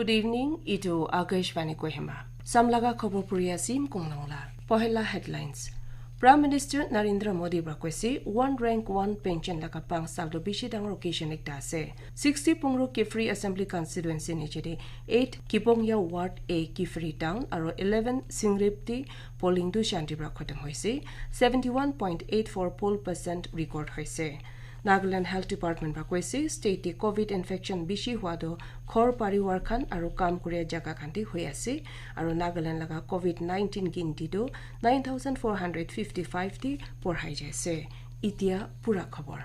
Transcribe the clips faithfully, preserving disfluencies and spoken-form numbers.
Good evening, itu Akashvani Kohima. Samlaga khobor puri asim kong nongla. Pohela headlines. Prime Minister Narendra Modi pra koise one rank one pension laga pang sal do bishi dangor occasion ekta ase. Sixty Pungro Kiphire Assembly Constituency niche de eight Kibongya Ward A Kiphire Town aro eleven Singrip te polling du shanti pra khotom hoise. Seventy one point eight four poll percent record hoise. Nagaland Health Department pra koise state te covid infection bishi hua do ghor pariwar khan aro kam kuria jaga khan te hoi ase. Aro Nagaland laga covid nineteen ginti do nine thousand four hundred fifty five te porhai jaise. Itia pura khobor.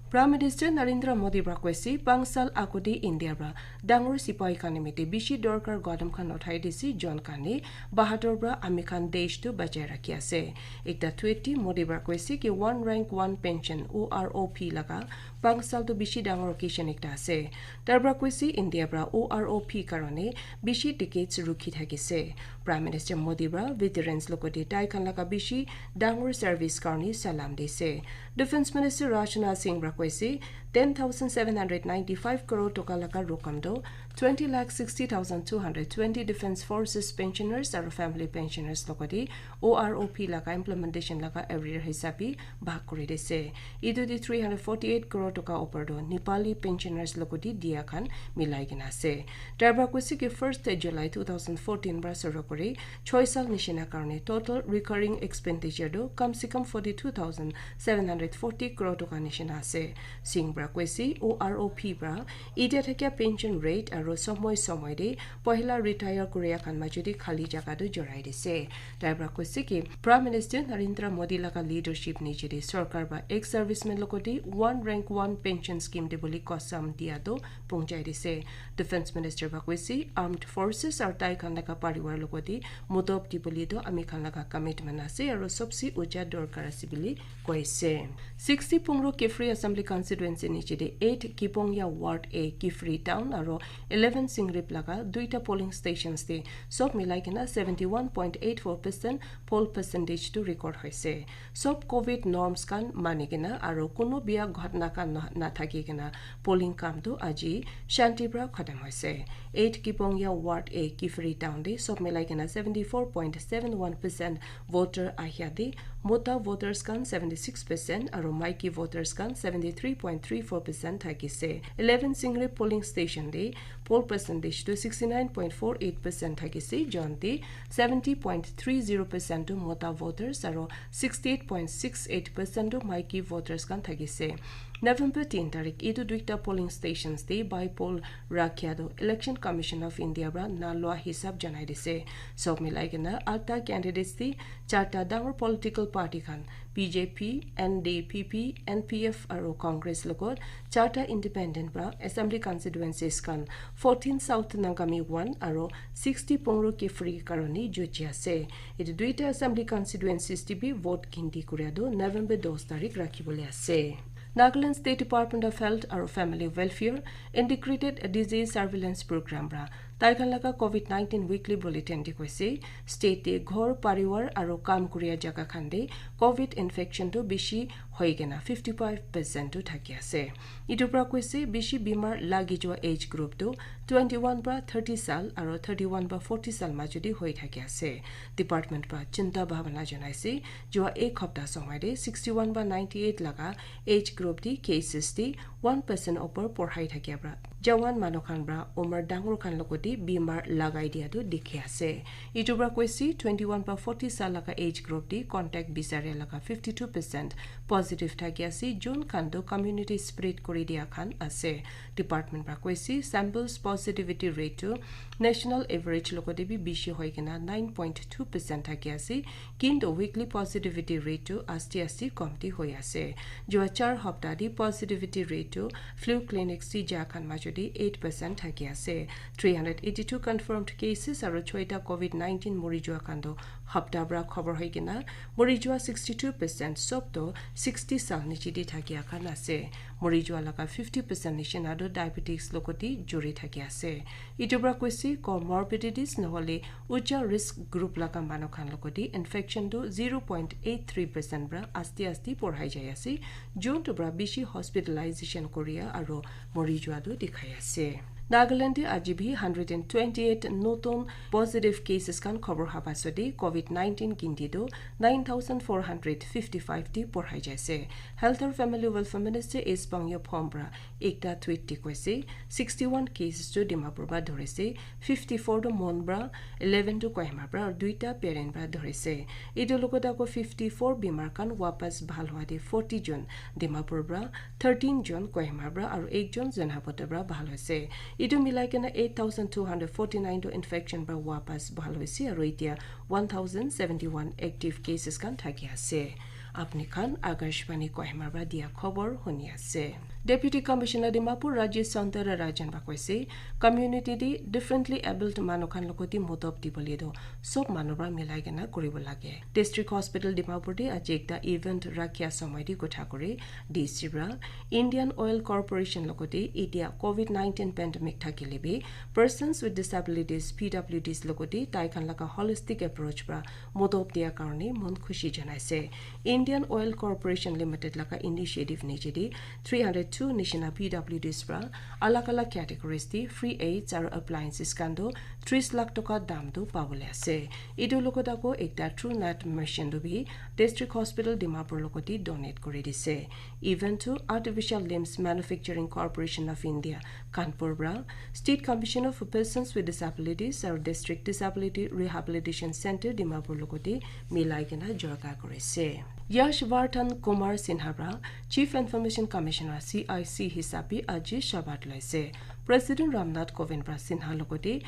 Prime Minister Narendra Modi pra koise pang sal agute India pra dangor sipai khan nimite bishi dorkar gadam khan uthai dise, jon khan ne bahadur pra ami khan desh tu bachai rakhi ase. Ekta tweet te Modi pra koise ki one rank one pension, O R O P laga pang sal tu bishi dangor occasion ekta ase. Tar pra koise India pra O R O P karone bishi decades rukhi thakise. Prime Minister Modi pra veterans logote tai khan laga bishi dangor service karone salam dise. Defense Minister Rajnath Singh pra koise ten thousand seven hundred ninety five crore toka laga rokam do twenty lakh sixty thousand two hundred twenty Defense Forces pensioners aro family pensioners logote O R O P laga implementation laga arrear hisabi bhag kuri dise. Itu di three hundred forty eight crore toka upor do Nepali pensioners logote dia khan milai kena ase. Tar pra koise ki first July two thousand fourteen pra suru kuri choi sal nishina karone total recurring expenditure do kam se kam forty two thousand seven hundred forty crore toka nishina ase. Singh pra koise O R O P pra itia thakia pension rate aro somoy somoy de pohila retire kuria khan majo de khali jaga do jorai dise. Tai pra koise ki Prime Minister Narendra Modi laga leadership niche de sorkar pra ex servicemen logote one rank one pension scheme de boli kosam dia do pongchai dise. Defense Minister pra koise armed forces aro tai khan laga pariwar logote mudop di boli do ami khan laga commitment ase aro sobse uja dorkar ase boli koise. Sixty Pungro Kiphire Assembly Constituency niche de eight Kibongya Ward A Kiphire Town aro eleven Singrip laga duita polling stations de sob milai kena seventy one point eight four percent poll percentage tu record hoise. Sob covid norms khan mani kena aro kuno bia ghotna khan na, na thaki kena polling kam tu aji shanti pra khotom hoise. Eight Kibongya Ward A Kiphire Town de sob milai kena seventy four point seven one percent voter ahia de mota voters khan seventy six percent aro maiki voters khan seventy three point three four percent thakise. Eleven Singri polling station de poll percentage tu sixty nine point four eight percent thakise, jon de seventy point three zero percent tu mota voters aro sixty eight point six eight percent tu maiki voters khan thakise. November tin tarik itu duita polling stations de by poll rakhia tu Election Commission of India pra na lua hisab janai dise. Sob milai kena atta candidates de charta dangor political party khan B J P, N D P P, N P F aro Congress logot charta independent pra assembly constituencies khan fourteen South Nangami one aro sixty Pungro Kiphire karone juji ase. Itu duita assembly constituencies te bi vote ginti kuria tu November dos tarik rakhibole ase. Nagaland State Department of Health aro Family Welfare Integrated Disease Surveillance Program pra tai khan laga covid nineteen weekly bulletin de koise state de ghor pariwar aro kam kuria jaga khan de covid infection tu bishi hoi kena fifty five percent tu thaki ase. Itu pra koise bishi bimar lagi jua age group tu twenty one pra thirty sal aro thirty one pra forty sal majo de hoi thaki ase. Department pra chinta bhabana janaise, jua ek hapta somoi de sixty one pra ninety eight laga age group de cases de one percent upor porhai thakia pra jawan manu khan pra umar dangor khan logote bimar lagai dia tu dikhi ase. Itu pra koise twenty one pra forty sal laga age group de contact bisaria laga fifty two percent positive thaki ase, jun khan tu community spread kuri dia khan ase. Department pra koise samples positivity rate tu national average logote bi bishi hoi kena nine point two percent thaki ase, kintu weekly positivity rate tu aste aste komti hoi ase. Jua char hapta de positivity rate tu flu clinics de ja khan majo de eight percent thaki ase. Three hundred eighty two confirmed cases aro choita covid nineteen mori jua khan tu hapta pra khobor hoi kena mori jua sixty two percent sob tu sixty sal niche de thakia khan ase. Mori jua laga fifty percent nishina tu diabetics logote juri thaki ase. Itu pra koise comorbidities nohole ucha risk group laga manu khan logote infection tu zero point eight three percent pra aste aste porhai jai ase, jun tu pra bishi hospitalization kuria aro mori jua tu dikhai ase. Nagaland te aji bi hundred and twenty-eight notun positive cases khan khobor haba sode COVID nineteen ginti tu nine thousand four hundred fifty-five te porhai jaise. Health and Family Welfare Minister S Pangyo Phom pra ekta tweet te koise, sixty-one cases tu Dimapur pra dhorise, fifty-four tu Mon pra, eleven tu Kohima pra, aru duita Peren pra dhorise. Etu logot ako fifty-four bimar khan wapas bhal hwa te forty jon Dimapur pra, thirteen jon Kohima pra aru ekjon Zunheboto pra bhal hoise. Etu milai kena eight thousand two hundred forty-nine tu infection pra wapas bhal hoise aru etia one thousand seventy-one active cases khan thaki ase. Apni khan Akashvani Kohima pra dia khobor huni ase. Deputy Commissioner Dimapur Rajesh Chandra Rajan pra koise, community te differently abled manu khan logot te modop dibole tu sob manu pra milai kena kuribo lage. District Hospital Dimapur te aji ekta event rakhia somoi te kotha kuri D C pra Indian Oil Corporation logot te etia COVID nineteen pandemic thakile bi persons with disabilities, P W Ds logot te tai khan laga holistic approach pra modop dia karone mon khushi janaise. Indian Oil Corporation Limited laga initiative niche te three hundred two nishina P W Ds pra alag alag categories te free aids aru appliances khan tu tris lakh toka dam tu pabole ase. Etu logot ako ekta TrueNav machine tu bi District Hospital Dimapur logot te donate kuri dise. Event tu Artificial Limbs Manufacturing Corporation of India, Kanpur pra, State Commissioner for Persons with Disabilities aru District Disability Rehabilitation Center Dimapur logot te milai kena jorka kurise. Yash Vardhan Kumar Sinha pra Chief Information Commissioner, C I C, hisabe aji shabat loise. President Ramnath Kovind pra Sinha logot te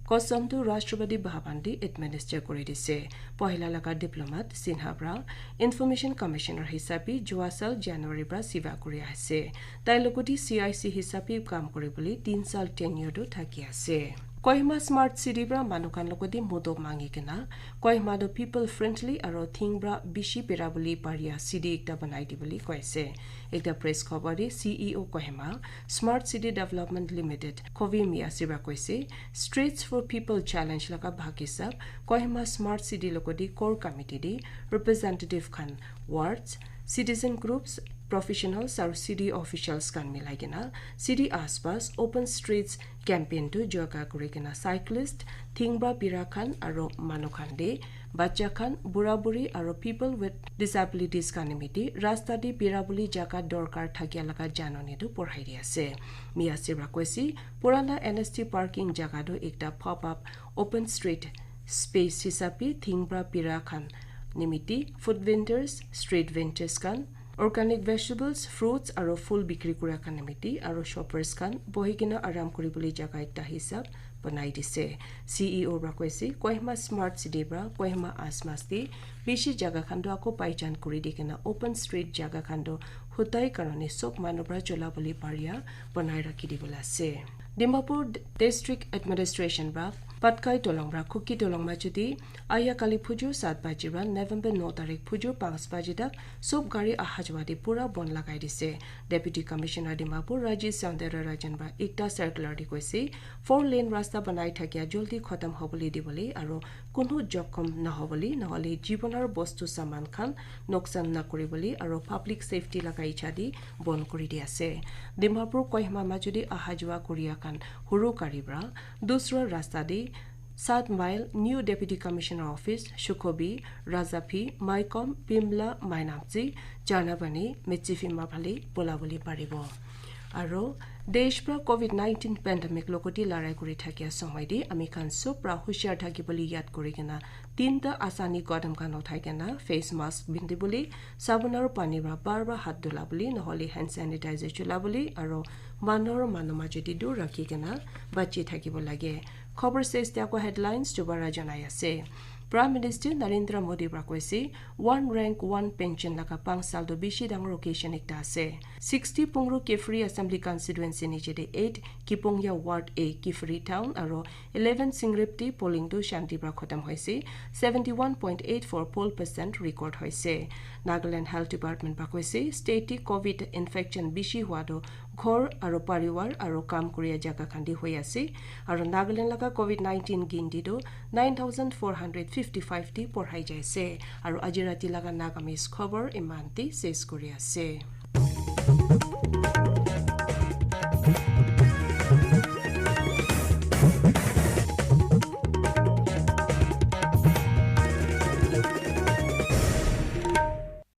kosam tu Rashtrapati Bhavan te administer kuri dise. Pohila laga diplomat Sinha pra Information Commissioner hisabe jua sal January pra seva kuri ase. Tai logot te C I C hisabe kam kuri bole tin sal tenure tu thaki ase. Kohima Smart City pra manu khan logot te modop mangi kena Kohima tu people friendly aru thing pra bishi pera bole paria city ekta banai dibole koise. Ekta press khobor te C E O Kohima Smart City Development Limited Khovi Miyasi pra koise, Streets for People Challenge laga bhag hisab Kohima Smart City logot te core committee te representative khan, wards, citizen groups, professionals aru city officials khan milai kena city aspas open streets campaign tu jorka kuri kena cyclist, thing pra pera khan aru manu khan te bacha khan, bura buri aru people with disabilities khan nimite rasta te pera bole jaga dorkar thakia laga janani tu porhai di ase. Miyasi pra koise, purana N S T parking jaga tu ekta pop up open street space hisabe thing pra pera khan nimite food vendors, street vendors khan, organic vegetables, fruits aru phul bikri kura khan nimite aru shoppers khan bohi kena aram kuri bole jaga ekta hisab banai dise. C E O pra koise, Kohima Smart City pra Kohima aspas te bishi jaga khan tu ako paichan kuri di kena open street jaga khan tu hudai karone sob manu pra chola bole paria banai rakhi dibole ase. Dimapur District Administration pra Patkai Dolong pra Kuki Dolong majo te aya kali phujur saat baji pra November no tarik phujur panch baji tak sob gari aha jua te pura bon lagai dise. Deputy Commissioner Dimapur Rajesh Chandra Rajan pra ekta circular te koise, four lane rasta banai thakia jaldi khatam hobole dibole aru kunu jokhom nahobole, nahole jibon aru bostu saman khan noksan nakuribole aru public safety laga icha te bon kuri di ase. Dimapur Kohima majo te aha jua kuria khan huru gari pra dusra rasta te Saat Mile, New Deputy Commissioner Office, Shukhobi, Razaphi, Maikom, Pimla, Mainamchi, Janabani, Metsifima phale bola bole paribo. Aru desh pra COVID nineteen pandemic logot te larai kuri thakia somoi te ami khan sob pra hushiar thaki bole yad kuri kena tinta asani kadam khan uthai kena face mask pindi bole, sabun aru pani pra bar bar hath dhula bole, nahole hand sanitizer chula bole, aru manu aru manu majo te dur rakhi kena bachi thakibo lage. Khobor ses te ako headlines dobara janai ase. Prime Minister Narendra Modi pra koise, one rank, one pension laga panch sal tu bishi dangor occasion ekta ase. Sixty Pungru Kiphire Assembly Constituency niche te eight Kipongya Ward A Kiphire Town aru eleven Singripti polling tu shanti pra khotom hoise, seventy one point eight four poll percent record hoise. Nagaland Health Department pra koise, state te COVID infection bishi hua tu ghor aru pariwar aru kam kuria jaga khan te hoi ase, aru Nagaland laga COVID nineteen ginti tu nine thousand four hundred fifty five te porhai jai ase, aru aji rati laga Nagamese khobor iman te ses kuri ase.